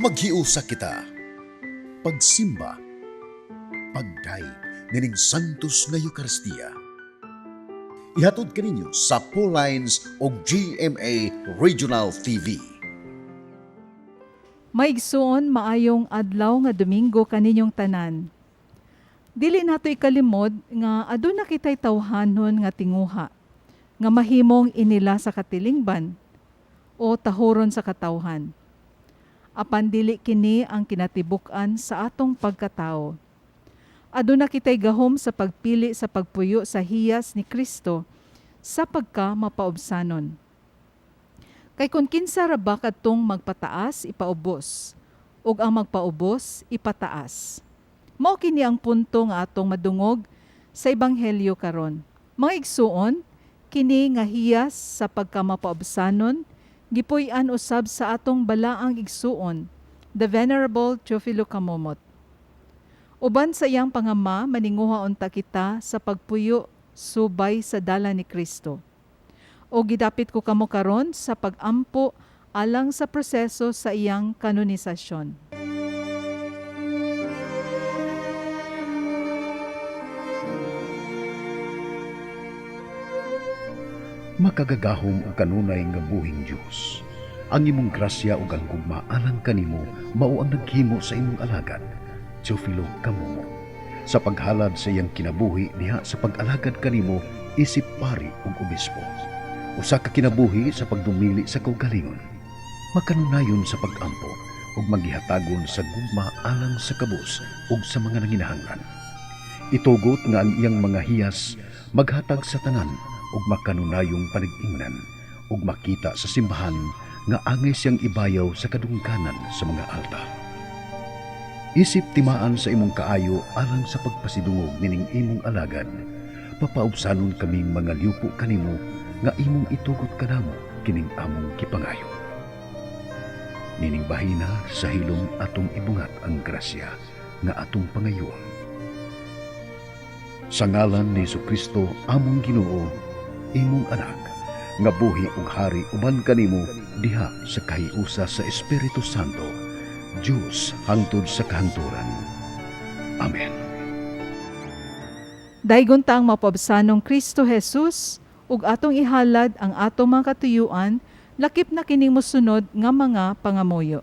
Maghiusa kita. Pagsimba. Pagdayeg nining Santos nga Eukaristiya. Ihatod kaninyo sa Lines o GMA Regional TV. Maigsoon, maayong adlaw nga Domingo kaninyong tanan. Dili nato ikalimod nga aduna kitay tawhanon nga tinguha nga mahimong inila sa katilingban o tahuron sa katawhan. Apan dili kini ang kinatibuk-an sa atong pagkatao. Aduna kitay gahom sa pagpili sa pagpuyo sa hiyas ni Kristo sa pagka mapaubsanon. Kay kung kinsa ra ba kadtong magpataas, ipaubos, ug ang magpaubos, ipataas. Mao kini ang punto nga atong madungog sa ebanghelyo karon. Mga igsuon, kini nga hiyas sa pagkamapaubsanon gipuy-an usab sa atong balaang igsuon, the Venerable Teofilo Camomot. Uban sa iyang pangama, maninguha unta kita sa pagpuyo subay sa dalan ni Kristo. O gidapit ko kamo karon sa pagampo alang sa proseso sa iyang kanonisasyon. Makagagahom ug kanunay nga buhing Dios. Ang imong grasya ug ang gugma alang kanimo mao ang naghimo sa imong alagad, Teofilo Camomot, sa paghalad sa iyang kinabuhi diha sa pag-alagad kanimo isip pari ug obispo. Usa ka kinabuhi sa pagdumili sa kaugalingon, makanunayon sa pag-ampo ug maghihatagon sa gugma alang sa kabus ug sa mga nanginahanglan. Itugot nga ang iyang mga hiyas maghatag sa tanan ug makanunayong panag-ingnan ug makita sa simbahan nga angay siyang ibayaw sa kadungganan sa mga altar. Isip timaan sa imong kaayo alang sa pagpasidungog nining imong alagad, papaubsanon kaming mga liupo kanimo nga imong itugot kanamo kining among gipangayo. Nining bahina sa hilom atong ibungat ang grasya nga atong pangayoon. Sa ngalan ni Kristo among Ginoo, imong anak, nga buhi ug hari uban kanimo diha sa kahiusa sa Espiritu Santo, Dios hangtod sa kahangturan. Amen. Daygon ta ang mapaubsanong Kristo Jesus ug atong ihalad ang atong mga katuyuan lakip na kining mosunod nga mga pangamuyo.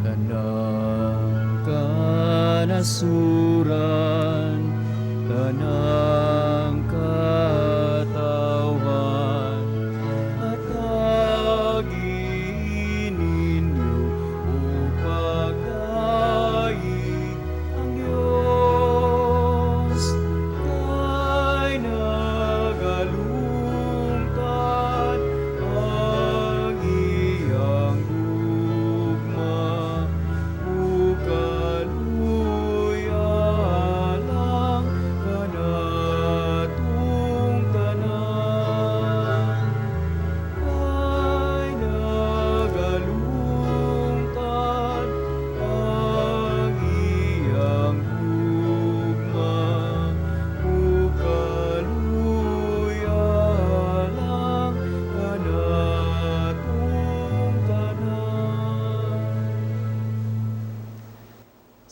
Tanang kanasuran, tanang katawhan, hatagi ninyo ug pagdayeg ang Dios, kay nagalungtad ang iyang gugma ug kaluya.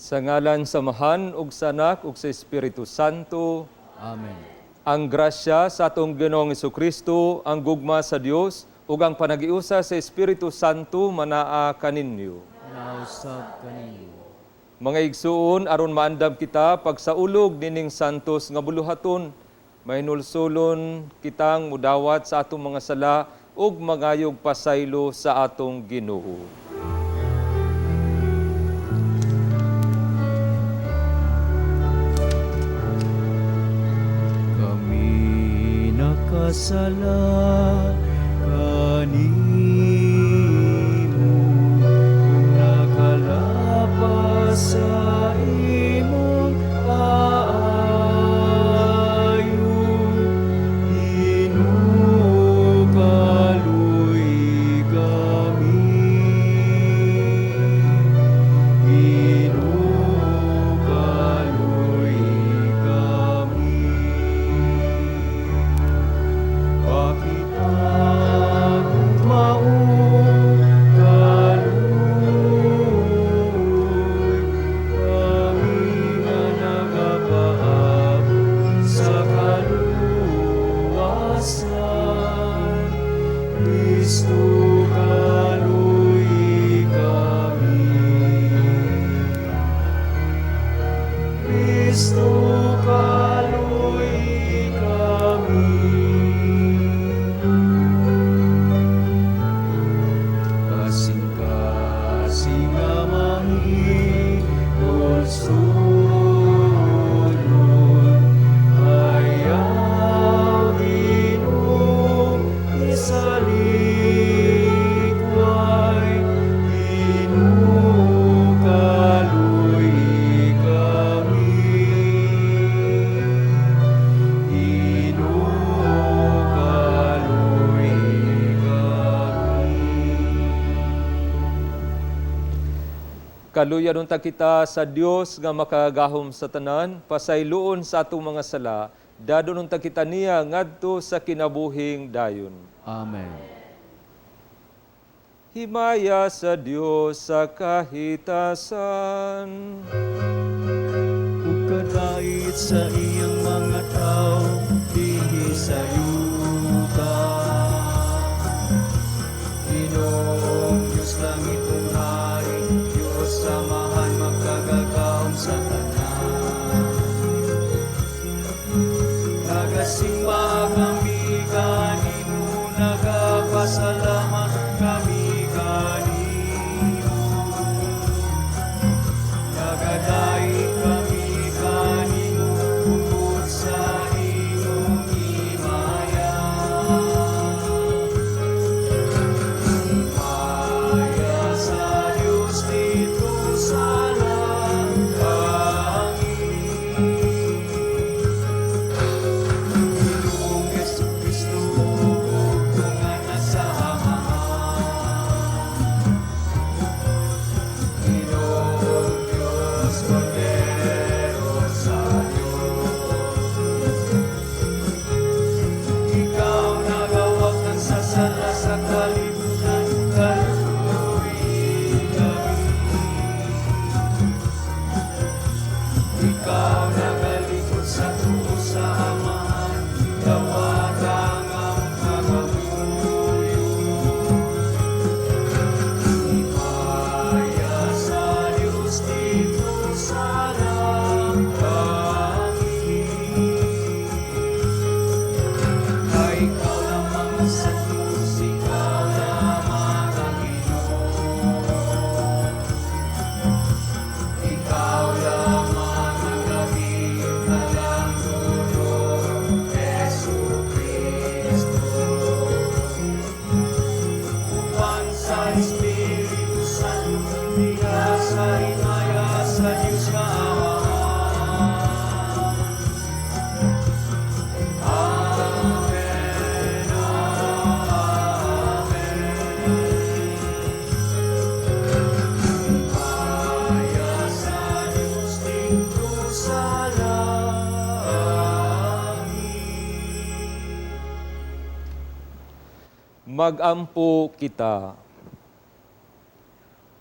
Sa ngalan sa Amahan ug sa Anak ug sa Espiritu Santo. Amen. Ang grasya sa atong Ginoong Kristo, ang gugma sa Dios ug ang panagiusa sa Espiritu Santo manaa kaninyo. Nausab kaninyo. Mga igsuon, aron maandam kita pagsaulog nining santos nga buluhaton, mahinulsulon kitang mudawat sa atong mga sala ug mangayog pasaylo sa atong Ginoo. Kami nakasala kanimo, nakalapas sa imong kaayo. Ginoo, kaluy kami. Ginoo, kaluy kami. Pakita mao kaluoy kami nga nagapaabot sa kaluwasan. Kristo, kaluy kami. Kristo, kaluy kami. Kasing-kasing nga mahinulsulon, ayaw Ginoo isalikway. Ginoo, kaluy kami. Ginoo, kaluy kami. Kaluyan unta kita sa Dios nga makagahom sa tanan, pasayloon sa atong mga sala, dadon unta kita niya ngadto sa kinabuhing dayon. Amen. Himaya sa Dios sa kahitasan. Ug kadait sa iyang mga tao dinhi sa yuta. Ginoong Diyos langit ug hari, Diyos Amahan makagagahom sa tanan. Nagasimba kami kanimo, nagapasalamat kami kanimo. Nagaday kami kanimo tungod sa imong himaya. Himaya sa Dios didto sa langit. Ginoong Hesukristo, nga nasa Amahan. Ginoong Diyos, Kordero sa Diyos. Ikaw nagawag sa sala sa kalibutan, kaluoy kami. Ikaw nagalikod sa tuo sa Amahan, dawata ang kagabuyo. Himaya sa Diyos didto sa langit. Kay ikaw lamang ang Diyos, ikaw lamang ang Ginoo. Ikaw lamang ang labing Kalangduno, Jesu Cristo. Uban sa Espiritu Santo, diha sa himaya sa Diyos nga Amahan. Amen, Amen. Himaya sa Diyos didto sa langit. Magampo kita.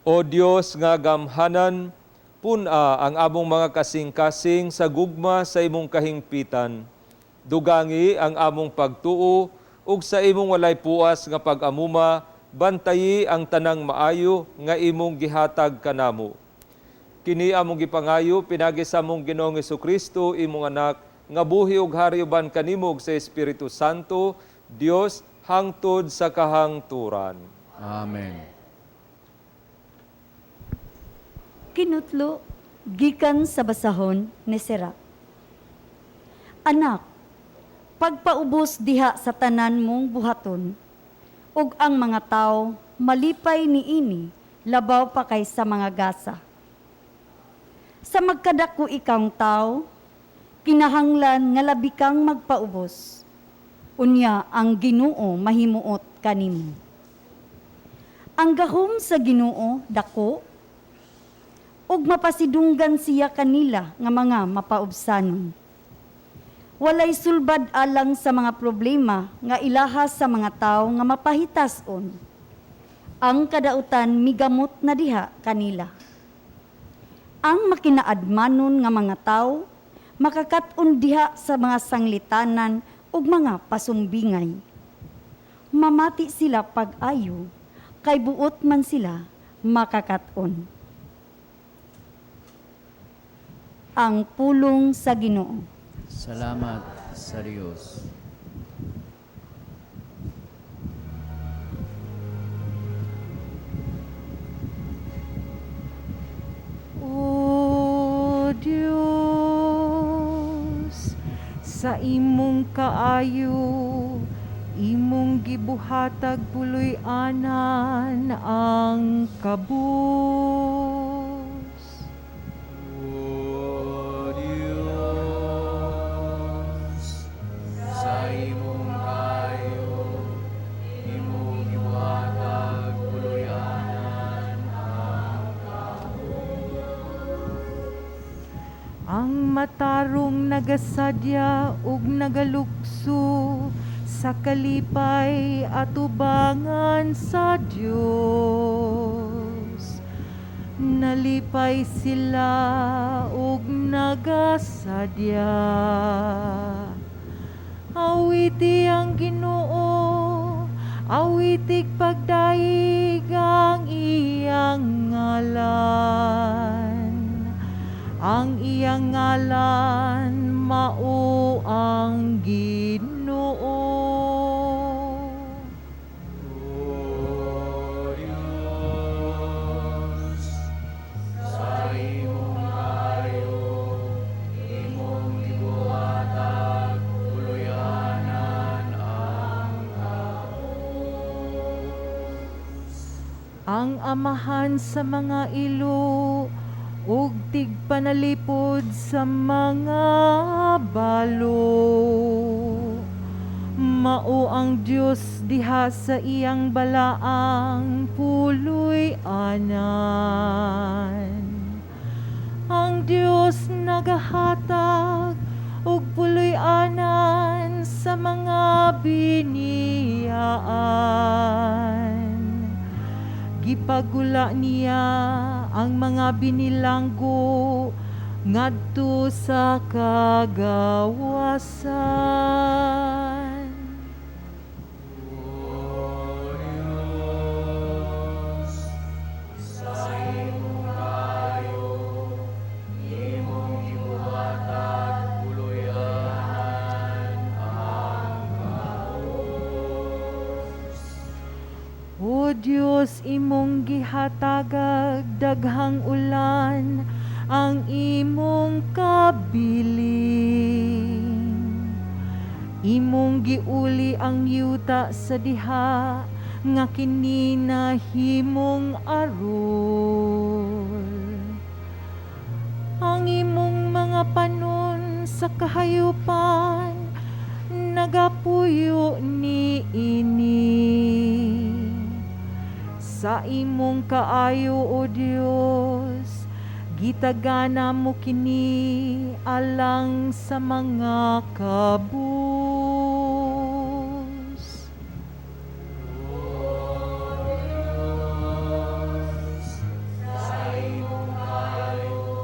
O Dios nga gamhanan, Pun-a ang among mga kasing-kasing sa gugma sa imong kahingpitan. Dugangi ang among pagtuo ug sa imong walay puas nga pag-amuma, bantayi ang tanang maayo nga imong gihatag kanamo. Kini among gipangayo pinagi sa among Ginoong Kristo, imong anak, nga buhi ug hari uban kanimo ug sa Espiritu Santo, Dios hangtod sa kahangturan. Amen. Kinutlo, gikan sa basahon ni Sira. Anak, pagpaubos diha sa tanan mong buhaton, ug ang mga tao malipay niini labaw pa kaysa mga gasa. Sa magkadako ikang tao, kinahanglan nga labi kang magpaubos. Unya ang Ginoo mahimuot kanimo. Ang gahom sa Ginoo dako ug mapasidunggan siya kanila nga mga mapaubsanon. Walay sulbad alang sa mga problema nga ilahas sa mga tawo nga mapahitason. Ang kadautan migamot na diha kanila. Ang makinaadmanon nga mga tawo makakat-on diha sa mga sanglitanan ug mga pasumbingay. Mamati sila pag-ayo, kay buot man sila makakaton. Ang pulong sa Ginoo. Salamat sa Diyos. O Dios, sa imong kaayo, imong gibuhatag puloy-anan ang kabus. O Diyos, sa imong kayo, imong gibuhatag puloy-anan ang Ang matarong nagasadya ug nagalukso sa kalipay atubangan sa Dios. Nalipay sila ug nagasadya. Awiti ang Ginoo, awitig pagdaig ang iyang ngalan. Ang iyang ngalan mao ang Ginoo. O Diyos, sa imong kayo, imong gibuhatag puloy-anan ang Ang amahan sa mga ilo ug tigpanalipod sa mga balo. Mao ang Dios diha sa iyang balaang puloy-anan. Ang Dios nagahatag og puloy-anan sa mga biniyaan. Gipagula niya ang mga binilanggo ngadto sa kagawasan. O Diyos, sa imong kayo, imong gibuhatag puloy-anan ang O Dios, imong gihatagag daghang ulan ang imong kabiling. Imong giuli ang yuta sa diha nga kini nahimong arol. Ang imong mga panon sa kahayupan nagapuyo ni ini. Sa imong kaayo, O Dios, gitagana mo kini alang sa mga kabus. Sa imong kayo,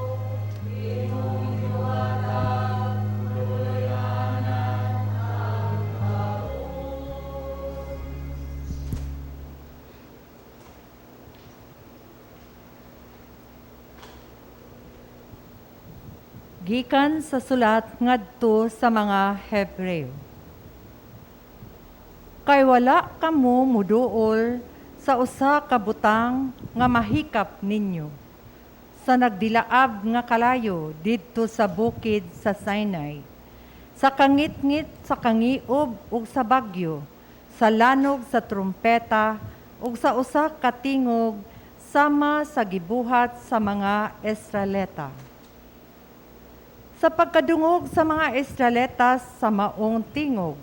Gikan sa sulat ngadto sa mga Hebreo. Kay wala kamo muduol sa usa ka butang nga mahikap ninyo sa nagdilaab nga kalayo didto sa bukid sa Sinai, sa kangitngit sa kangiob ug sa bagyo, sa lanog sa trumpeta ug sa usa ka tingog sama sa gibuhat sa mga Israelita. Sa pagkadungog sa mga Israelitas sa maong tingog,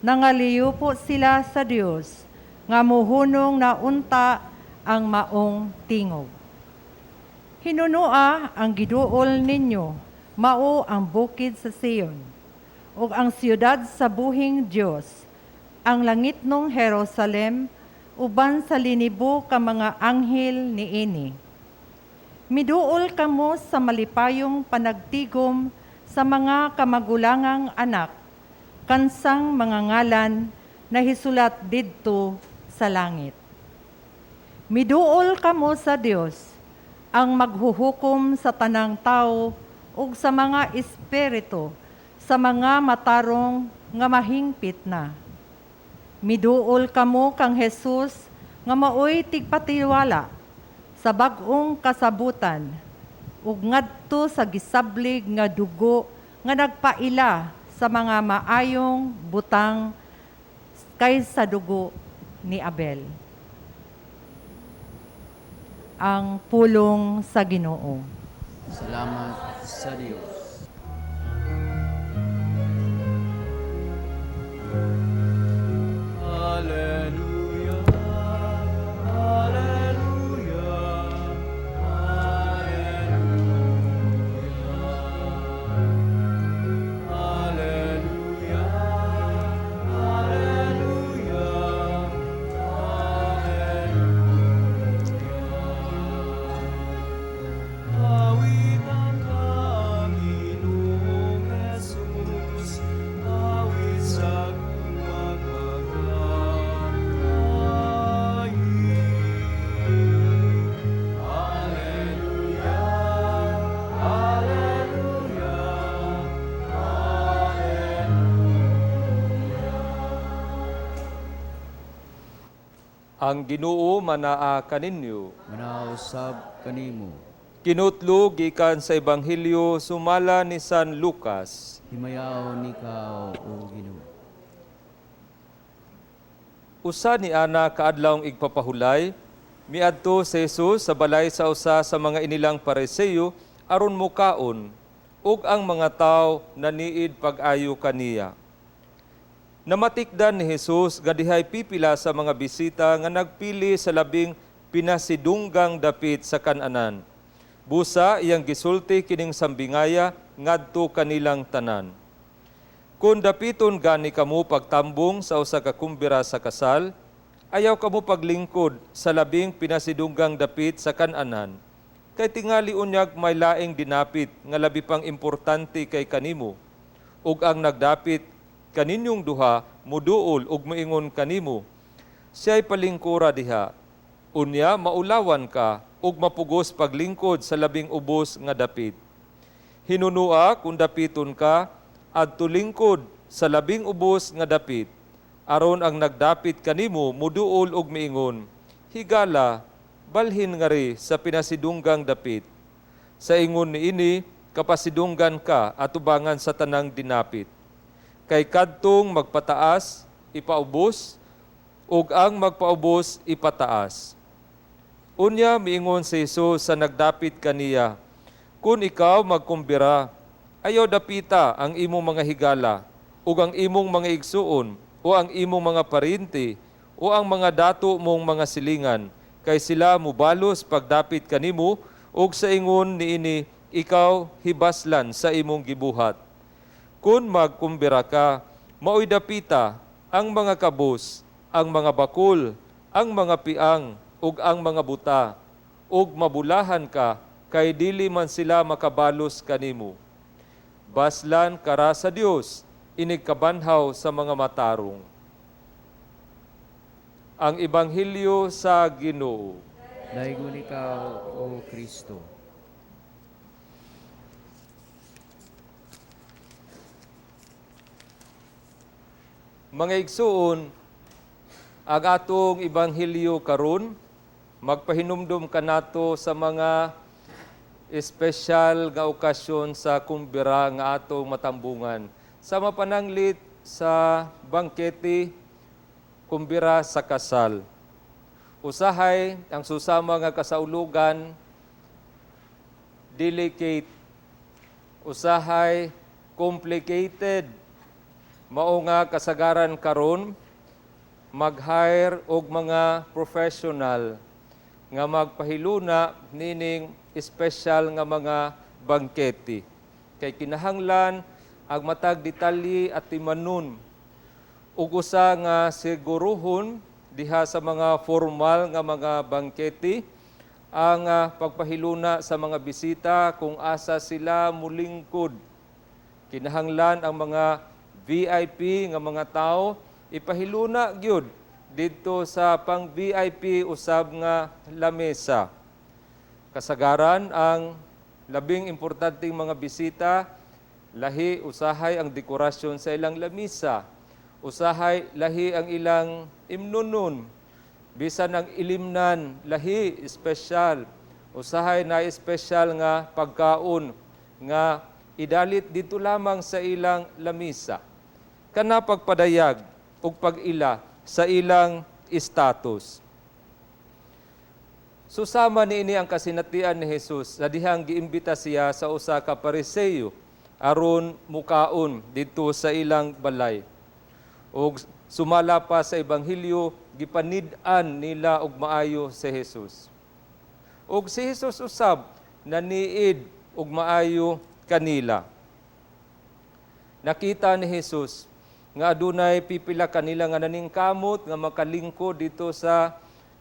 nangaliyo po sila sa Dios nga muhunong na unta ang maong tingog. Hinunua ang giduol ninyo, mao ang bukid sa Sion, ug ang siyudad sa buhing Dios, ang langitnong Jerusalem, uban sa linibo ka mga anghel niini. Miduol kamo sa malipayong panagtigom sa mga kamagulangang anak, kansang mga ngalan na hisulat didto sa langit. Miduol kamo sa Dios, ang maghuhukom sa tanang tao ug sa mga espiritu sa mga matarong nga mahingpit na. Miduol kamo kang Jesus nga maoy tigpatiwala sa bag-ong kasabutan ug ngadto sa gisablig nga dugo nga nagpaila sa mga maayong butang kaysa dugo ni Abel. Ang pulong sa Ginoo. Salamat sa Dios. Alleluia, Alleluia, Alleluia, Alleluia, Alleluia. Awitan ka, Ginoong Jesus, awit sa gumagagay. Alleluia, Alleluia, Ang Ginoo manaa kaninyo. Manausab kanimo. Kinutlo gikan sa Ebanghelyo sumala ni San Lucas. Himayaon ikaw, o Ginoo. Usa ni ana kaadlawng igpapahulay, miadto si Jesus sa balay sa usa sa mga inilang Pariseo aron mukaon ug ang mga tawo naniid pag-ayo kaniya. Namatikdan ni Jesus nga dihay pipila sa mga bisita nga nagpili sa labing pinasidunggang dapit sa kananan. Busa iyang gisulti kining sambingaya ngadto kanilang tanan. Kung dapiton gani kamo pagtambong sa usa ka kumbira sa kasal, ayaw kamo paglingkod sa labing pinasidunggang dapit sa kananan. Kay tingali unyag may laing dinapit nga labi pang importante kay kanimo. Ug ang nagdapit kaninyong duha muduol ug moingon kanimo. Siya'y palingkura diha. Unya maulawan ka ug mapugos paglingkod sa labing ubos nga dapit. Hinunua kung dapiton ka, adto lingkod sa labing ubos nga dapit. Aron ang nagdapit kanimo muduol og miingon, higala, balhin ngari sa pinasidunggang dapit. Sa ingon niini, kapasidunggan ka atubangan sa tanang dinapit. Kay kadtong magpataas, ipaubos, ug ang magpaubos, ipataas. Unya miingon si Jesus sa nagdapit kaniya, "Kun ikaw magkumbira, ayaw dapita ang imong mga higala, ug ang imong mga igsuon, o ang imong mga parinti, o ang mga dato mong mga silingan, kay sila mubalos pagdapit kanimo, ug sa ingon niini ikaw hibaslan sa imong gibuhat. Kun magkumbira ka, maoy dapita ang mga kabus, ang mga bakul, ang mga piang, ug ang mga buta, ug mabulahan ka, kay dili man sila makabalos kanimo. Baslan kara sa Dios, inigkabanhaw sa mga matarong." Ang Ebanghelyo sa Ginoo. Daygon ikaw, O Kristo. Mga igsuon, ang atong ebanghelyo karon magpahinumdom kanato sa mga espesyal nga okasyon sa kumbira nga atong matambungan. Sa mapananglit sa bangkete, kumbira sa kasal. Usahay ang susama nga kasaulugan, delicate, usahay complicated. Mao nga kasagaran karon mag-hire og mga professional nga magpahiluna nining espesyal nga mga bangkete. Kay kinahanglan ang matag detalye at timanon ug usa nga siguruhon diha sa mga formal nga mga bangkete ang pagpahiluna sa mga bisita kung asa sila mulingkod. Kinahanglan ang mga VIP nga mga tao ipahiluna gyud didto sa pang VIP usab nga lamesa. Kasagaran ang labing importanteng mga bisita, lahi usahay ang dekorasyon sa ilang lamisa. Usahay lahi ang ilang imnonon. Bisan ang ilimnan, lahi espesyal. Usahay na espesyal nga pagkaon nga idalit dito lamang sa ilang lamisa. Kana pagpadayag ug pag-ila sa ilang status. Susama niini ang kasinatian ni Jesus sa dihang giimbita siya sa usa ka Pariseo aron mukaon didto sa ilang balay. Ug sumala pa sa ebanghelyo, gipanid-an nila og maayo si Jesus. Ug si Jesus usab naniid og maayo kanila. Nakita ni Jesus nga adunay pipila kanila nga naningkamot nga makalingkod dito sa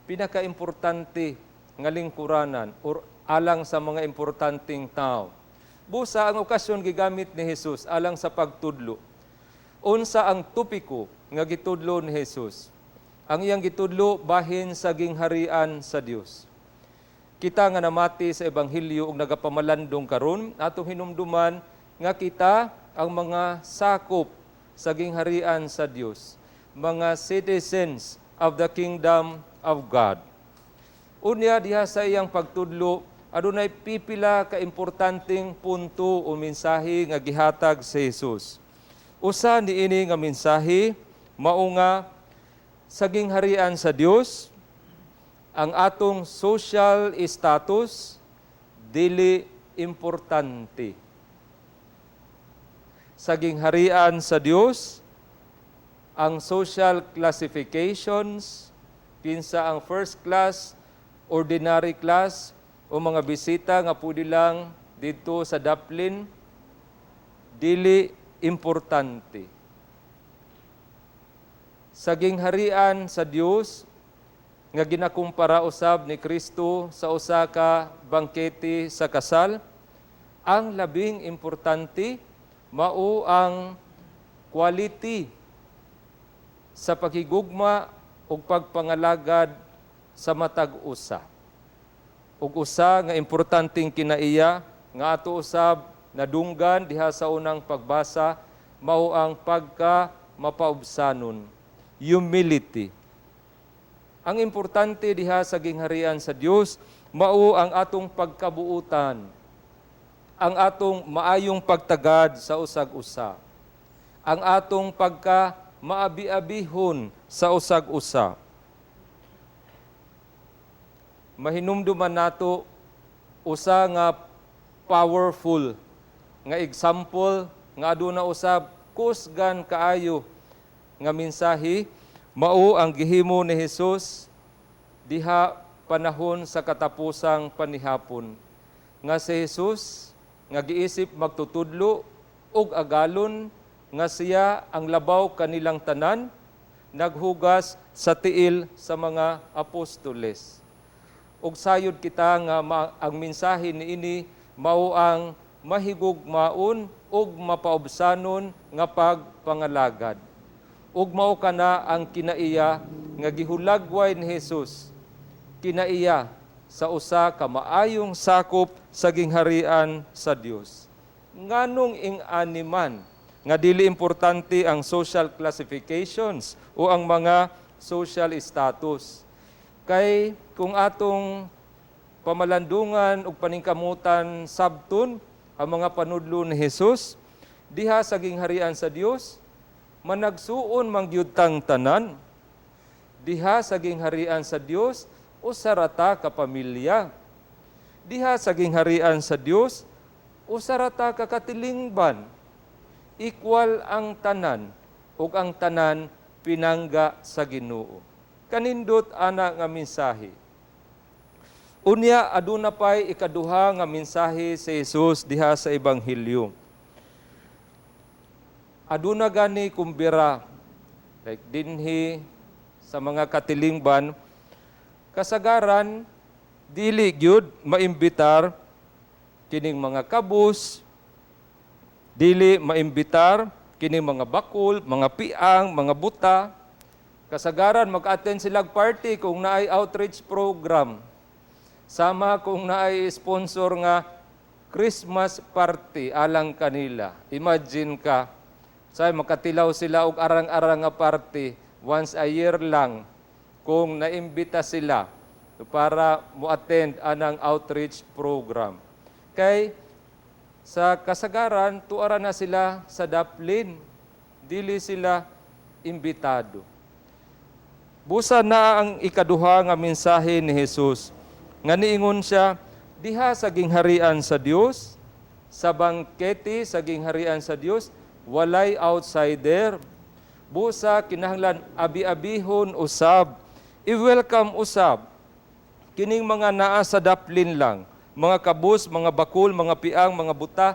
pinakaimportante nga lingkuranan or alang sa mga importanteng tao. Busa ang okasyon gigamit ni Jesus alang sa pagtudlo. Unsa ang topiko nga gitudlo ni Jesus? Ang iyang gitudlo bahin sa gingharian sa Dios. Kita nga namati sa ebanghelyo ug nagapamalandong karon, atong hinumduman nga kita ang mga sakop sa gingharian sa Dios, mga citizens of the kingdom of God. Unya diha sa iyang pagtudlo, adunay pipila ka importanteng punto o mensahe nga gihatag sa Jesus. Usa niini nga mensahe mao nga sa gingharian sa Dios, ang atong social status dili importante. Sa gingharian sa Dios, ang social classifications, kinsa ang first class, ordinary class, o mga bisita nga pwede lang dito sa daplin, dili importante. Sa gingharian sa Dios, nga ginakumpara usab ni Kristo sa usa ka bangkete sa kasal, ang labing importante mao ang quality sa pakigugma ug pagpangalagad sa matag usa. Ug usa nga importanteng kinaiya nga ato usab nadunggan diha sa unang pagbasa mao ang pagka mapaubsanon, humility. Ang importante diha sa gingharian sa Dios mao ang atong pagkabuutan, ang atong maayong pagtagad sa usag-usa, ang atong pagka maabi-abihon sa usag-usa. Mahinumduman nato usa nga powerful nga example nga aduna usab kusgan kaayo nga mensahe, mao ang gihimo ni Jesus diha panahon sa katapusang panihapon, nga si Jesus nga giisip magtutudlo ug agalon nga siya ang labaw kanilang tanan, naghugas sa tiil sa mga apostoles. Ug sayod kita nga ang mensahe niini mao ang mahigugmaon ug mapaubsanon nga pagpangalagad. Ug mao kana ang kinaiya nga gihulagway ni Jesus, kinaiya sa usa ka maayong sakop sa gingharian sa Dios. Nganong ing-ani man Nga dili importante ang social classifications o ang mga social status. Kay kung atong pamalandungan ug paningkamutan sabton ang mga panudlo ni Hesus diha sa gingharian sa Dios, managsuon man gyud tang tanan. Diha sa gingharian sa Dios, usa ra ta ka pamilya. Diha sa gingharian sa Dios, usa ra ta ka katilingban. Equal ang tanan ug ang tanan pinangga sa Ginoo. Kanindot ana nga mensahe. Unya aduna pay ikaduha nga mensahe si Jesus diha sa ebanghelyo. Aduna gani kumbira like dinhi sa mga katilingban, kasagaran dili gyud maimbitar kining mga kabus, dili maimbitar kining mga bakul, mga piang, mga buta. Kasagaran mag-attend silag party kung naay outreach program. Sama kung naay sponsor nga Christmas party alang kanila. Imagine ka, say makatilaw sila og arang-arang nga party once a year lang kung naimbita sila para mo-attend anang outreach program. Kay sa kasagaran, tuara na sila sa daplin. Dili sila imbitado. Busa na ang ikaduha nga mensahe ni Jesus. Nga niingon siya, diha sa gingharian sa Dios, sa bangkete sa gingharian sa Dios, walay outsider. Busa kinahanglan abi-abihon usab, i-welcome usab kining mga naa sa daplin lang, mga kabus, mga bakul, mga piang, mga buta,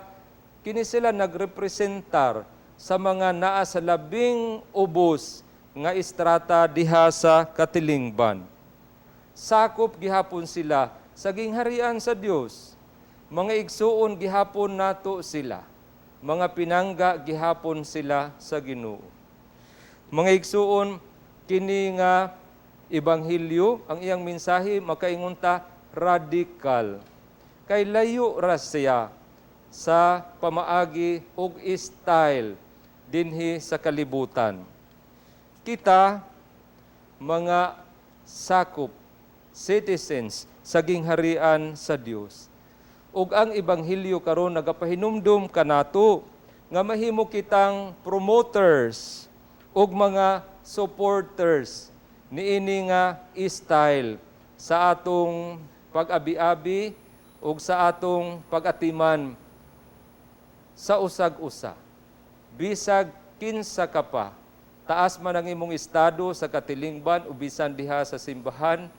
kini sila nagrepresentar sa mga naa sa labing ubos nga istrata diha sa katilingban. Sakop gihapon sila sa gingharian sa Dios. Mga igsuon gihapon nato sila. Mga pinangga gihapon sila sa Ginoo. Mga igsuon, kini nga ebanghelyo, ang iyang mensahe makaingon ta radikal. Kay layo ra siya sa pamaagi og style dinhi sa kalibutan. Kita mga sakop, citizens sa gingharian sa Dios. Ug ang ebanghelyo karon nagapahinumdum kanato nga mahimo kitang promoters ug mga supporters niini nga style sa atong pag-abi-abi ug sa atong pag-atiman sa usag-usa. Bisag kinsa ka pa, taas man ang imong estado sa katilingban o bisan diha sa simbahan,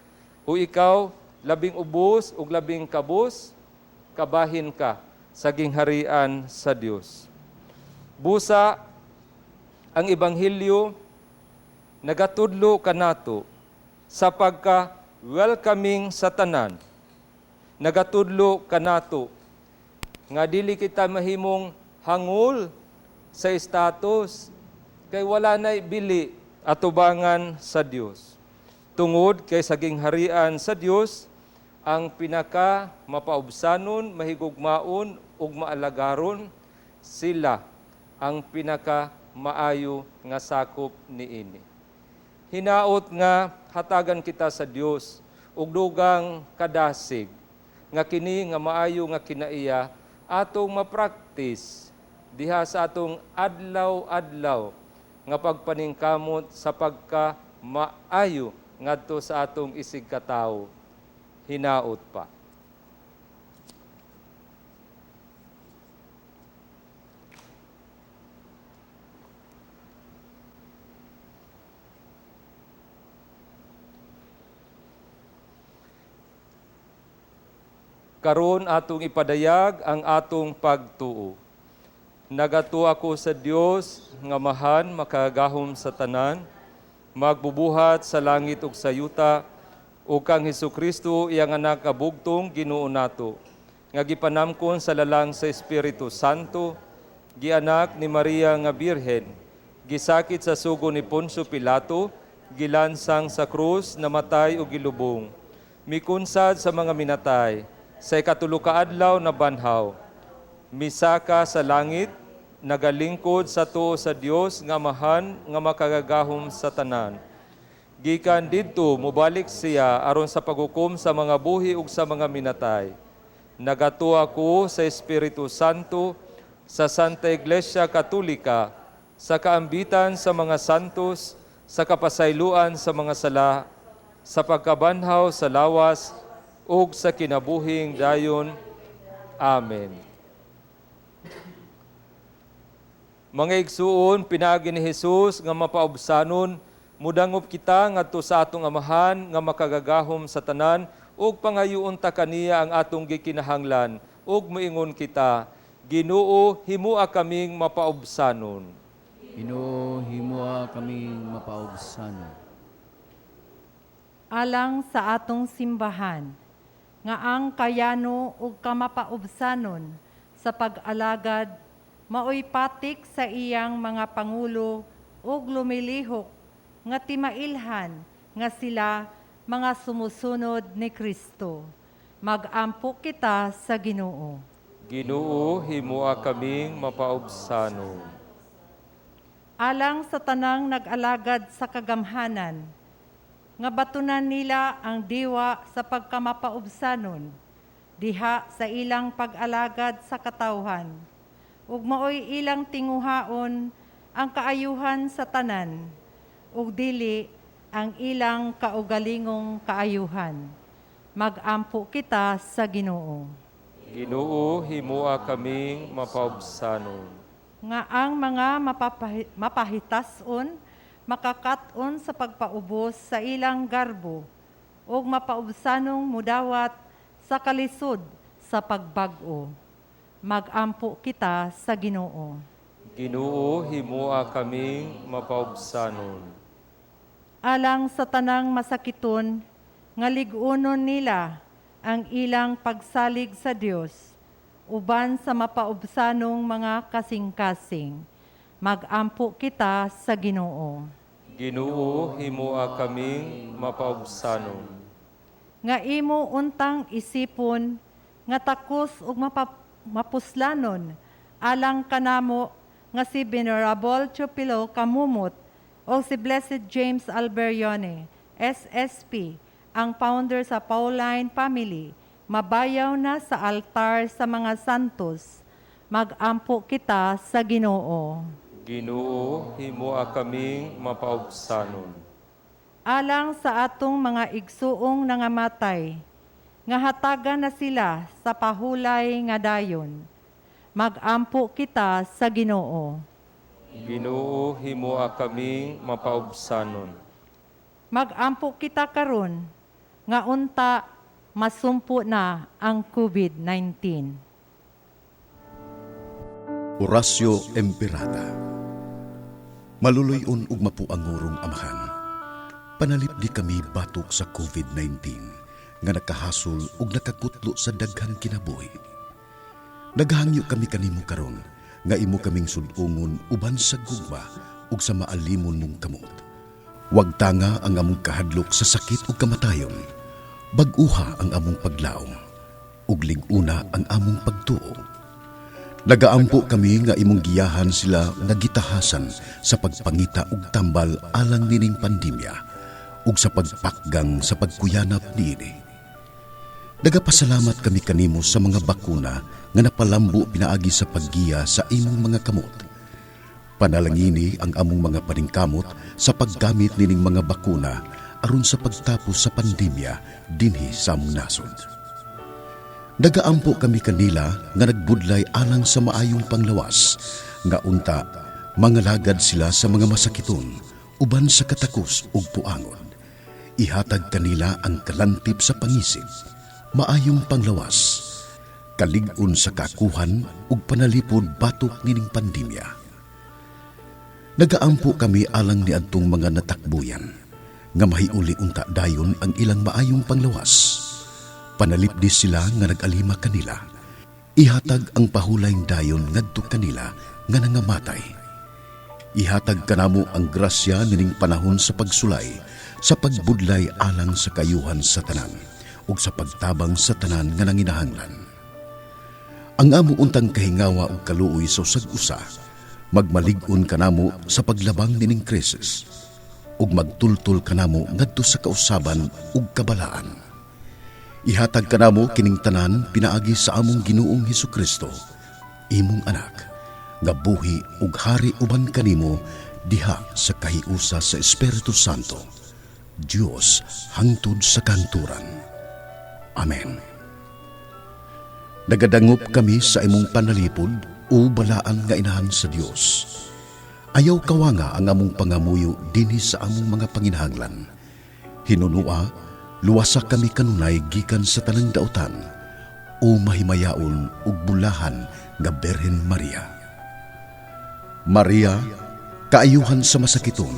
o ikaw labing ubos ug labing kabus, kabahin ka sa gingharian sa Dios. Busa ang ebanghelyo nagatudlo kanato sa pagka welcoming sa tanan. Nagatudlo kanato nga dili kita mahimong hangol sa status kay wala nay bili atubangan sa Dios. Tungod kay sa gingharian sa Dios ang pinaka mapaubsanon, mahigugmaon ug maalagaron sila ang pinaka maayo nga sakop niini. Hinaot nga hatagan kita sa Dios ug dugang kadasig nga kini nga maayo nga kinaiya atong mapraktis diha sa atong adlaw-adlaw nga pagpaningkamot sa pagka maayo ngadto sa atong isig katawo. Hinaot pa. Karon atong ipadayag ang atong pagtuo. Nagatuo ako sa Dios nga Amahan makagahom sa tanan, magbubuhat sa langit ug sa yuta, ug kang Hesukristo iyang anak nga bugtong Ginoo nato, nga gipanamkon sa lalang sa Espiritu Santo, gianak ni Maria nga Birhen, gisakit sa sugo ni Poncio Pilato, gilansang sa krus, namatay ug gilubong, mikunsad sa mga minatay, sa ikatulo ka adlaw na banhaw, misaka sa langit, Nagalingkod sa tuo sa Dios nga Amahan nga makagagahom sa tanan. Gikan didto mobalik siya aron sa paghukom sa mga buhi ug sa mga minatay. Nagatuo ko sa Espiritu Santo, sa Santa Iglesia Katolika, sa kaambitan sa mga santos, sa kapasayloan sa mga sala, sa pagkabanhaw sa lawas, ug sa kinabuhing dayon. Amen. Mga igsuon, pinaagi ni Jesus nga mapaubsanon, mudangop kita ngadto sa atong Amahan nga makagagahom sa tanan ug pangayoon ta kaniya ang atong gikinahanglan ug moingon kita, Ginoo, himua kaming mapaubsanon. Ginoo, himua kaming mapaubsanon. Alang sa atong simbahan, nga ang kayano ug kamapaubsanon sa pag-alagad maoy patik sa iyang mga pangulo ug lumilihok nga timailhan nga sila mga sumusunod ni Kristo. Magampo kita sa Ginoo. Ginoo, himua kaming mapaubsanon. Alang sa tanang nag-alagad sa kagamhanan, nga batunan nila ang diwa sa pagkamapaubsanon, diha sa ilang pag-alagad sa katawhan, ug maoy ilang tinguhaon ang kaayuhan sa tanan, ug dili ang ilang kaugalingong kaayuhan. Magampo kita sa Ginoo. Ginoo, himua kaming mapaubsanon. Nga ang mga mapahitason makakat-on sa pagpaubos sa ilang garbo ug mapaubsanong mudawat sa kalisod sa pagbag-o. Magampo kita sa Ginoo. Ginoo, himua kaming mapaubsanon. Alang sa tanang masakiton nga lig-unon nila ang ilang pagsalig sa Dios uban sa mapaubsanong mga kasing-kasing. Magampo kita sa Ginoo. Ginoo, himua kaming mapaubsanon. Nga imo untang isipon nga takos ug mapuslanon alang kanamo nga si Venerable Teofilo Camomot o si Blessed James Alberione, SSP, ang founder sa Pauline Family, mabayaw na sa altar sa mga santos. Magampo kita sa Ginoo. Ginoo, himua kaming mapaubsanon. Alang sa atong mga igsuong nangamatay, nga hatagan na sila sa pahulay nga dayon. Magampo kita sa Ginoo. Ginoo, himua kaming mapaubsanon. Magampo kita karon nga unta masumpo na ang COVID-19. Horacio Emperata. Maluluyon ug mapuangurong Amahan. Panalipdi kami batok sa COVID-19 nga nakahasol ug nakakutlo sa daghang kinabuhi. Naghangyo kami kanimo karon nga imo kaming sud-ungon uban sa gugma ug sa maalimon mong kamot. Wag tanga ang among kahadlok sa sakit ug kamatayon. Bag-uha ang among paglaom ug lig-una ang among pagtuo. Nagaampo kami nga imong giyahan sila nga gitahasan sa pagpangita og tambal alang nining pandemya ug sa pagpakgang sa pagkuyanap niini. Nagapasalamat kami kanimo sa mga bakuna nga napalambo pinaagi sa paggiya sa imong mga kamot. Panalangini ang among mga paningkamot sa paggamit nining mga bakuna aron sa pagtapos sa pandemya dinhi sa among nasod. Nagaampo kami kanila nga nagbudlay alang sa maayong panglawas, nga unta mangalagad sila sa mga masakiton uban sa katakos ug puangon. Ihatag kanila ang kalantip sa pangisip, maayong panglawas, kalig-on sa kakuhan ug panalipod batok nining pandemya. Nagaampo kami alang niadtong mga natakbuyan, nga mahiuli unta dayon ang ilang maayong panglawas. Panalipdi sila nga nag-alima kanila. Ihatag ang pahulayng dayon ngadto kanila nga nangamatay. Ihatag kanamo ang grasya nining panahon sa pagsulay, sa pagbudlay alang sa kayuhan sa tanan, ug sa pagtabang sa tanan nga nanginahanglan. Ang amo untang kahingawa ug kaluoy sa usag usa. Magmalig-on kanamo sa paglabang nining krisis ug magtultol kanamo ngadto sa kausaban ug kabalaan. Ihatag kanamo kining tanan pinaagi sa among Ginoong Hesukristo, imong anak, nga buhi ug hari uban kanimo diha sa kahiusa sa Espiritu Santo, Dios hangtod sa kanturan. Amen. Nagadangop kami sa imong panalipod o balaan nga inahan sa Dios. Ayaw kawanga ang among pangamuyo dinhi sa among mga panginahanglan. Hinunua, luwasa kami kanunay gikan sa tanang dautan o mahimayaon ug bulahan nga Birhen Maria. Maria, kaayuhan sa masakiton,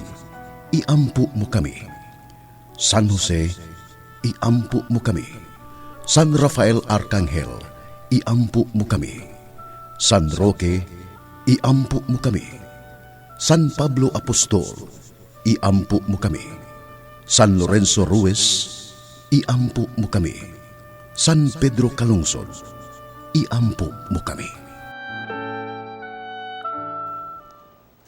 iampo mo kami. San Jose, iampo mo kami. San Rafael Arcangel, iampo mo kami. San Roque, iampo mo kami. San Pablo Apostol, iampo mo kami. San Lorenzo Ruiz, iampo mo kami. San Pedro Calungsod, iampo mo kami.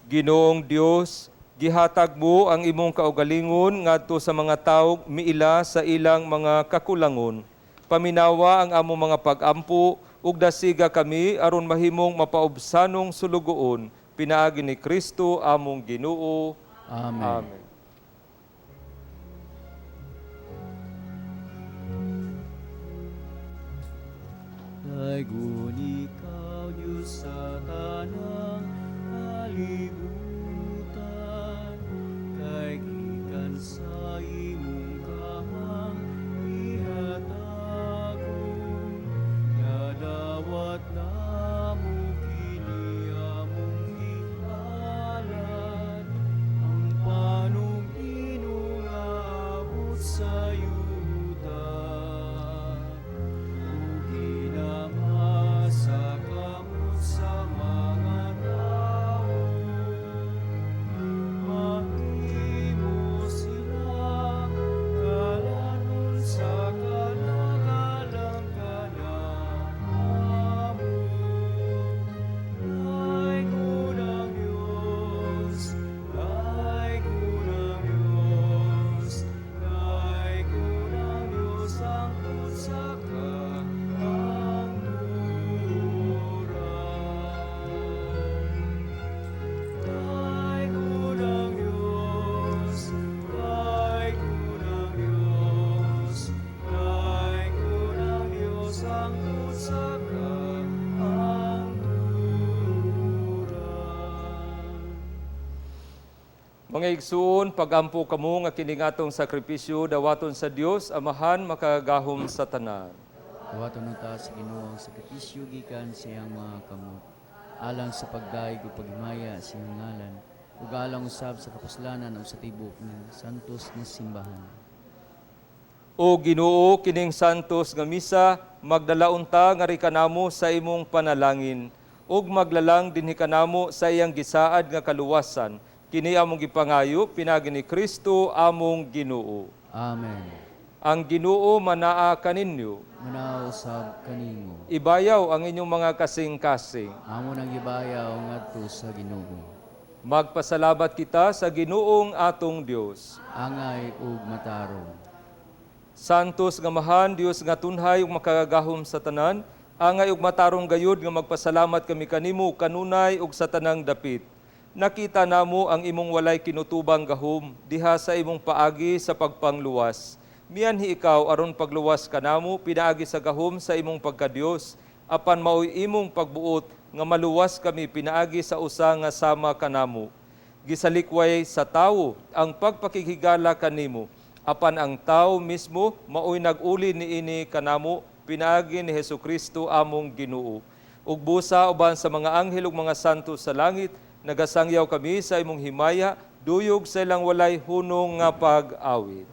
Ginoong Dios, gihatag mo ang imong kaugalingon ngadto sa mga tawo miila sa ilang mga kakulangon. Paminawa ang among mga pag-ampo ug dasiga kami aron mahimong mapaubsanong sulugoon pinaagi ni Kristo among Ginoo. Amen. Amen. Daygon ikaw, Diyos, sa tanang kalibutan, kay gikan sa imong kamang ihatagon, nadawat namo kini among gihalad, ang panugdino nga abot sa yuta. Ug ginama sa kamot sa mga tawo, mahimo silang kalanon sa kalagalang kanamo. Daygon ang Diyos, daygon ang Diyos, daygon ang Diyos hangtod sa kahangturan. Daygon ang Diyos, daygon ang Diyos, daygon ang Diyos hangtod sa kahangturan. Mga igsuon, pagampo kamo nga kini atong sakripisyo dawaton sa Dios Amahan makagagahom sa tanan. Dawaton unta sa Ginoo ang sakripisyo gikan sa iyang mga kamot, alang sa pagdayeg ug paghimaya sa iyang ngalan, ug alang usab sa kapuslanan ug sa tibuok ng santos nga simbahan. O Ginoo, kining santos nga misa, magdala unta nga kanamo sa imong panalangin, ug maglalang dinhi kanamo sa iyang gisaad nga kaluwasan. Kini among gipangayo pinaagi ni Kristo among Ginoo. Amen. Ang Ginoo manaa kaninyo. Manaa usab kanimo. Ibayaw ang inyong mga kasing-kasing. Amo nang gibayaw ngadto sa Ginoo. Magpasalamat kita sa Ginoong atong Dios. Angay ug matarong. Santos nga Amahan, Dios nga tunhay ug makagagahom sa tanan, angay ug matarong gayud nga magpasalamat kami kanimo kanunay ug sa tanang dapit. Nakita namo ang imong walay kinutubang gahom diha sa imong paagi sa pagpangluwas. Mianhi ikaw aron pagluwas kanamo pinaagi sa gahom sa imong pagkadiyos, apan maoy imong pagbuot nga maluwas kami pinaagi sa usa nga sama kanamo.Gisalikway sa tawo ang pagpakighigala kanimo, apan ang tawo mismo maoy nag-uli niini kanamo pinaagi ni Hesukristo among Ginoo. Ug busa uban sa mga anghel ug mga santo sa langit, nagasangyaw kami sa imong himaya, duyog sa ilang walay hunong nga pag-awit.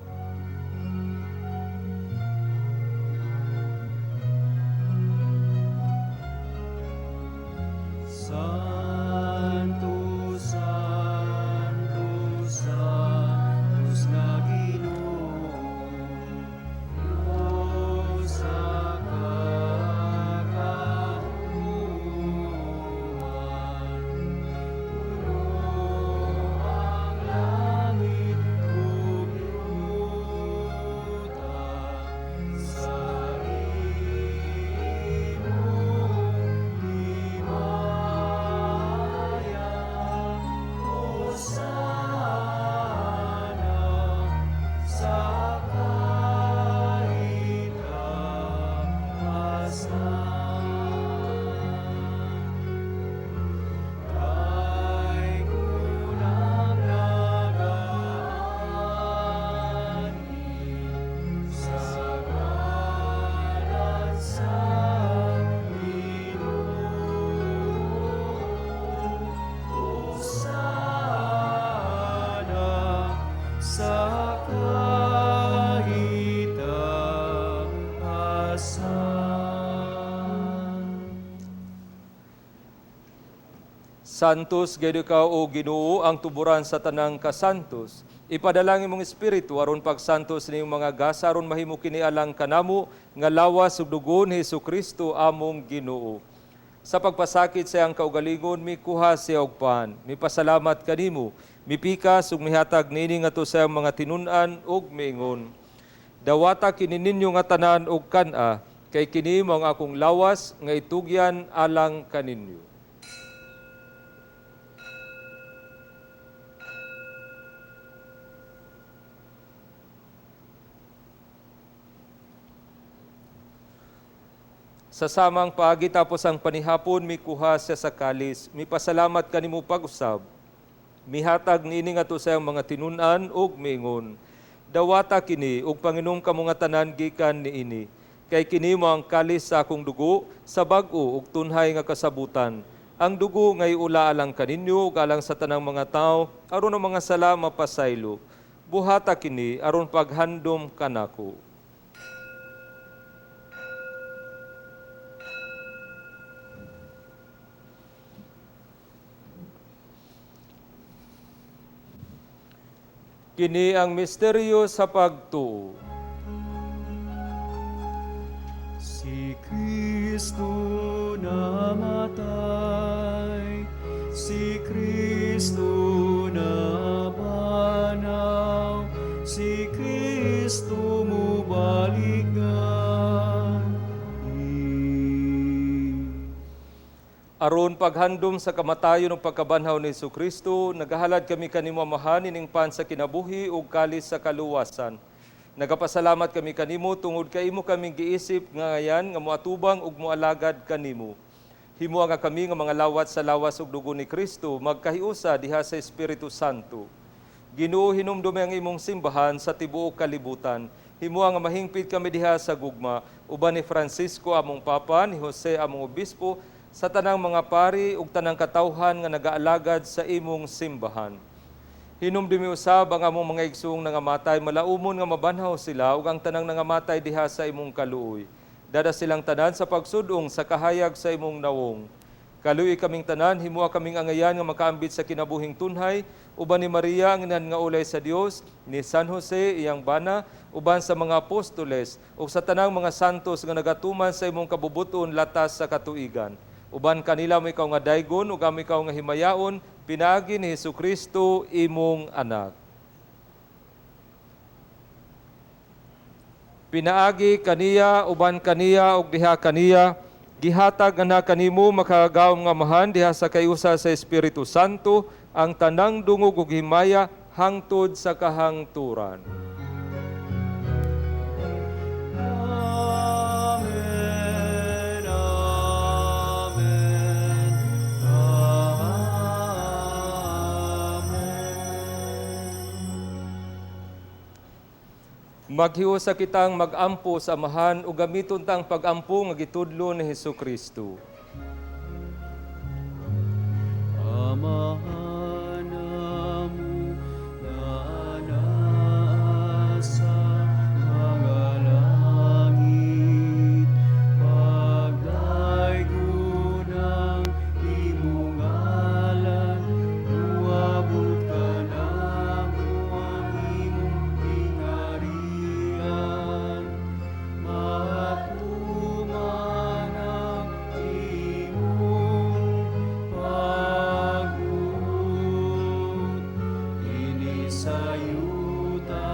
Santo, Santo, Santos nga Ginoo, Dios sa kakauman. Santos gayud ikaw o Ginoo ang tuburan sa tanang kasantos. Ipadala ang imong espiritu aron pagsantos niyong mga gasa aron mahimo kini alang kanamo nga lawas ug dugo ni Hesukristo among Ginoo. Sa pagpasakit sa iyang kaugalingon mikuha siya og pan. Mipasalamat kanimo, mipikas ug mihatag niini ngadto sa iyang mga tinun-an ug miingon: Dawata kini ninyo nga tanan og kan-a, kay kini mao ang akong lawas nga itugyan alang kaninyo. Sa samang paagi tapos ang panihapon, mikuha siya sa kalis, mipasalamat kanimo pag-usab. Mihatag niini ngadto sa iyang mga tinun-an ug miingon: Dawata kini ug panginom kamo nga tanan gikan niini, kay kini mao ang kalis sa akong dugo sa bag-o ug tunhay nga kasabutan. Ang dugo nga iula alang kaninyo ug alang sa tanang mga tawo aron ang mga sala mapasaylo. Buhata kini aron paghandom kanako. Kini ang misteryo sa pagtuo. Si Kristo namatay, si Kristo nabanaw, si Kristo mubalik gani. Aron paghandom sa kamatayon ug pagkabanhaw ni Hesukristo, nagahalad kami kanimo Amahan ining pan sa kinabuhi ug kalis sa kaluwasan. Nagapasalamat kami kanimo tungod kay imo kaming giisip nga ngayan nga moatubang ug moalagad kanimo. Himoa nga kami nga mga lawat sa lawas ug dugo ni Kristo magkahiusa diha sa Espiritu Santo. Ginoo, hinumdumi ang imong simbahan sa tibuok kalibutan. Himoa nga mahingpit kami diha sa gugma uban ni Francisco among Papa, ni Jose among Obispo, sa tanang mga pari ug tanang katawhan nga nagaalagad sa imong simbahan. Hinumdumi usab ang among mga igsoong nangamatay, malaumon nga mabanhaw sila ug ang tanang nangamatay diha sa imong kaluoy. Dada silang tanan sa pagsudong sa kahayag sa imong nawong. Kaluoy kaming tanan, himoa kaming angayan nga makaambit sa kinabuhing tunhay, uban ni Maria ang inahan nga ulay sa Dios, ni San Jose iyang bana, uban sa mga apostoles ug sa tanang mga santos nga nagatuman sa imong kabubuton latas sa katuigan. Uban kanila amo ikaw nga daygon ug amo ikaw nga himayaon, pinaagi ni Hesukristo imong anak. Pinaagi kaniya, uban kaniya ug diha kaniya, gihatag nga kanimo makagagahom nga Amahan diha sa kayusa sa Espiritu Santo ang tanang dungog ug himaya hangtod sa kahangturan. Amen, Amen, Amen. Maghiusa kitang magampo sa Amahan ug gamiton tang pagampo nga gitudlo ni Hesukristo. Amahan namo nga naa sa mga langit, pagdaygon ang imong ngalan, moabot kanamo ang imong gingharian, matuman ang imong pagbuot dinhi sa yuta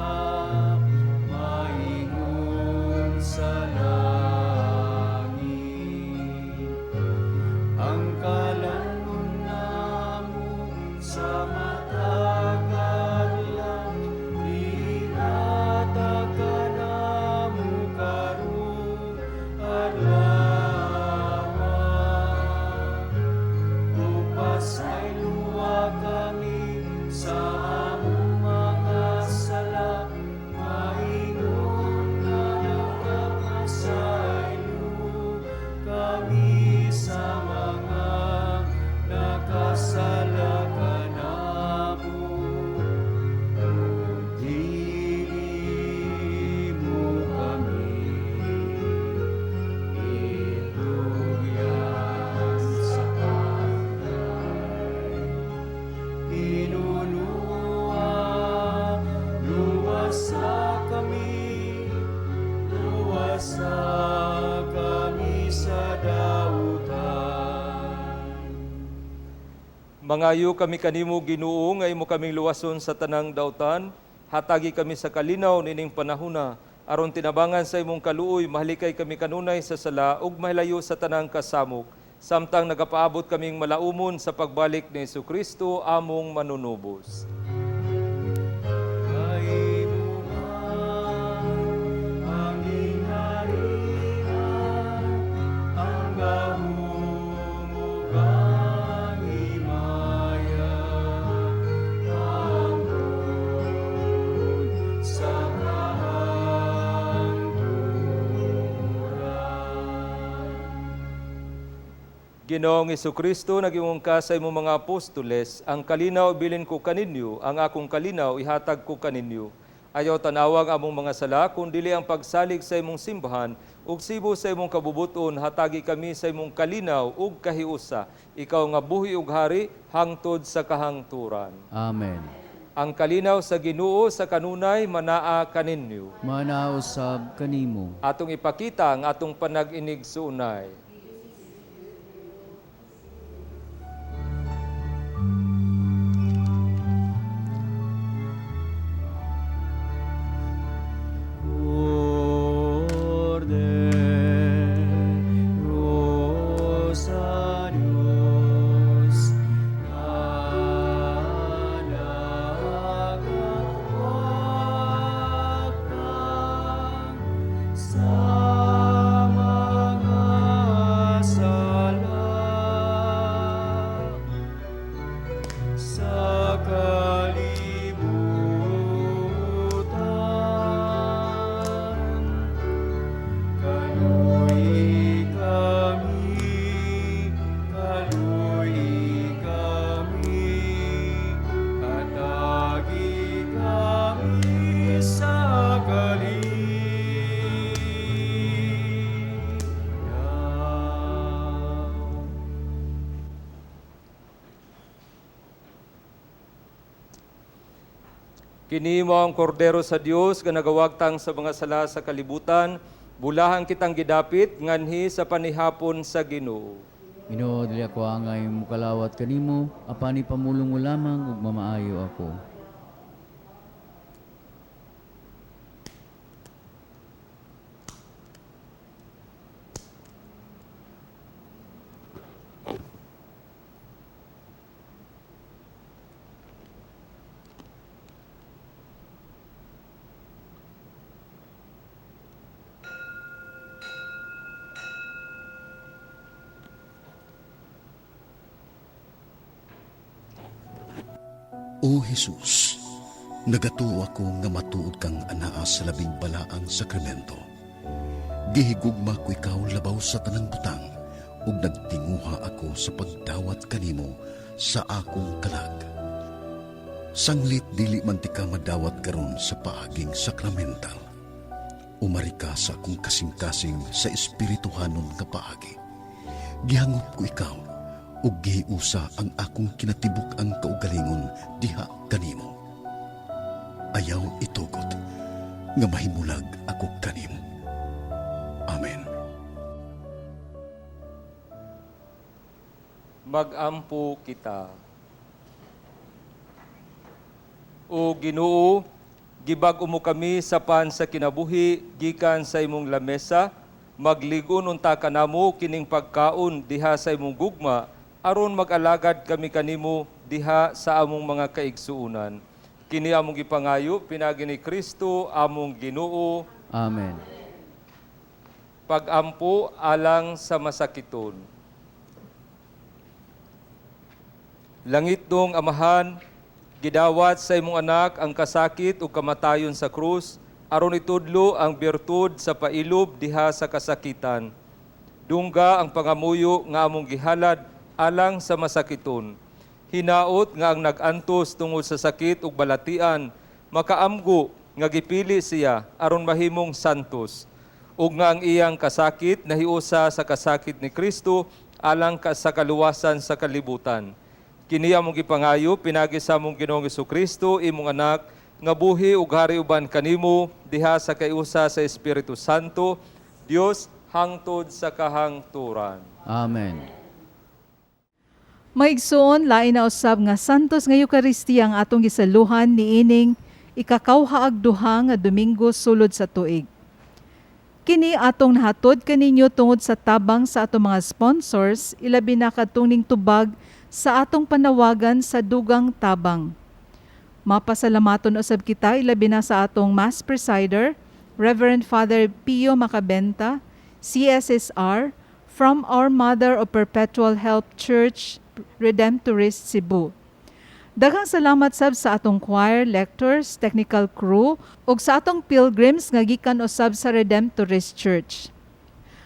maingon sa langit. Ang kalan-on namo sa matag adlaw ihatag kanamo karong adlaw. Ug pasayloa kami sa among mga sala, maingon nga nagapasaylo kami sa mga nakasala kanamo. Ug dili mo kami itugyan sa pagdaya. Mangayo kami kanimo Ginoo nga imo kaming luwason sa tanang dautan, hatagi kami sa kalinaw nining panahuna aron tinabangan sa imong kaluoy mahalikay kami kanunay sa sala ug mahilayo sa tanang kasamok samtang nagapaabot kaming malaumon sa pagbalik ni Kristo among manunubos. Kay mo ang gingharian, ang gahom ug ang himaya, hangtod sa kahangturan. Ginoong Kristo, nag-ingon ka sa imong mga apostoles, ang kalinaw bilin ko kaninyo, ang akong kalinaw ihatag ko kaninyo. Ayaw tanawang among mga sala, kundili ang pagsalig sa imong simbahan, ug sibo sa imong kabubuton, hatagi kami sa imong kalinaw ug kahiusa. Ikaw nga buhi ug hari, hangtod sa kahangturan. Amen. Ang kalinaw sa Ginoo sa kanunay manaa kaninyo. Manausab kanimo. Atong ipakita ang atong panag-inig suunay. Cordero sa Diyos, nagawagtang sa mga sala sa kalibutan. Kaluoy kami, kaluoy kami, hatagi kami sa kalinaw. Kini mo ang kordero sa Dios nga nagawagtang sa mga sala sa kalibutan, bulahan kitang gidapit nganhi sa panihapon sa Ginoo. Ginoo, dili ako angay mukalawat kanimo, apan ipamulong mo lamang ug mamaayo ako. O Jesus, nagatuo ako nga matuod kang anaa sa labing balaang sakramento. Gihigugma ko ikaw labaw sa tanang butang ug nagtinguha ako sa pagdawat kanimo sa akong kalag. Sanglit dili man ti ka madawat karon sa paaging sakramental. Umari ka sa akong kasing-kasing sa espirituhanon nga paagi. Gihangop ko ikaw ug gihiusa ang akong kinatibuk-ang kaugalingon diha kanimo. Ayaw itugot nga mahimulag ako kanimo. Amen. Magampo kita. O Ginoo, gibag-o mo kami sa pan sa kinabuhi gikan sa imong lamesa, magligon unta kanamo kining pagkaon diha sa imong gugma aron mag-alagad kami kanimo diha sa among mga kaigsuonan. Kini among gipangayo pinaagi ni Kristo among Ginoo. Amen. Pagampo alang sa masakiton. Langit dong amahan, gidawat sa imong anak ang kasakit ug kamatayon sa krus, aron itudlo ang birtud sa pailob diha sa kasakitan. Dungga ang pangamuyo nga among gihalad alang sa masakiton. Hinaot nga ang nag-antos tungod sa sakit ug balatian, makaamgo nga gipili siya aron mahimong santos ug nga ang iyang kasakit nahiusa sa kasakit ni Kristo alang ka sa kaluwasan sa kalibutan. Kini among gipangayo pinagi sa among Ginoong Kristo imong anak nga buhi ug hari uban kanimo diha sa kaiusa sa Espiritu Santo, Dios hangtod sa kahangturan. Amen. Maigsoon, lain na usab nga Santos nga Eukaristiya ang atong gisaluhan niining ikakawhaag duha nga Domingo sulod sa tuig. Kini atong nahatod kaninyo tungod sa tabang sa atong mga sponsors, ilabi na kadtong ning tubag sa atong panawagan sa dugang tabang. Mapasalamaton usab kita ilabi na sa atong Mass Presider, Reverend Father Pio Macabenta, CSSR, from Our Mother of Perpetual Help Church, Redemptorist, Cebu. Daghang salamat sab sa atong choir, lectors, technical crew ug sa atong pilgrims nga gikan usab sa Redemptorist Church.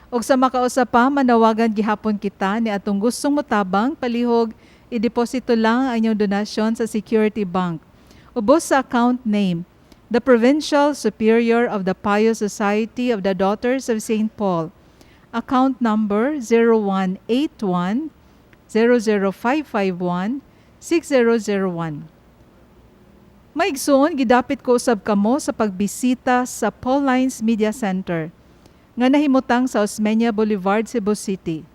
Ug sa makausap pa, manawagan gihapon kita ni atong gustong motabang, palihog ideposito lang ang inyong donasyon sa Security Bank. Ubos sa account name, the Provincial Superior of the Pious Society of the Daughters of St. Paul. Account number 0181 00551 6001. Maigsoon, gidapit ko usab kamo sa pagbisita sa Paulines Media Center nga nahimutang sa Osmeña Boulevard, Cebu City.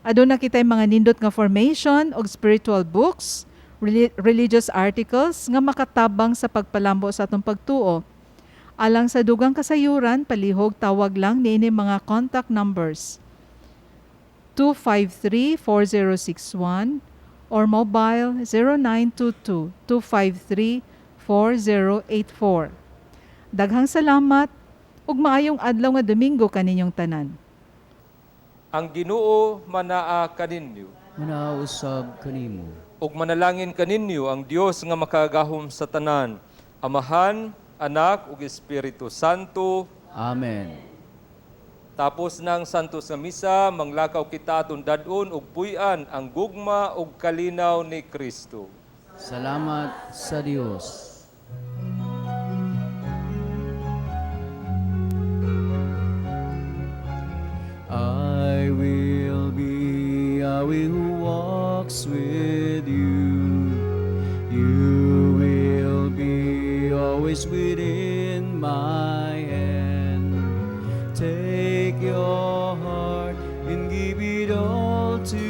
Aduna kitay mga nindot nga formation og spiritual books, religious articles nga makatabang sa pagpalambo sa atong pagtuo. Alang sa dugang kasayuran, palihog tawag lang niini mga contact numbers: 253-4061 or mobile 0922-253-4084. Daghang salamat ug maayong adlaw nga Domingo kaninyong tanan. Ang Ginoo manaa kaninyo. Manaa usab kanimo. Ug manalangin kaninyo ang Dios nga makagahom sa tanan, Amahan, Anak ug Espiritu Santo. Amen. Tapos ng Santos nga Misa, manglakaw kita atong dad-on ug puy-an ang gugma ug kalinaw ni Kristo. Salamat sa Dios. I will be Yahweh who walks with you. You will be always within my hand. Take your heart and give it all to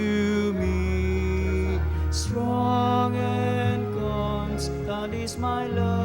me. Strong and constant is my love.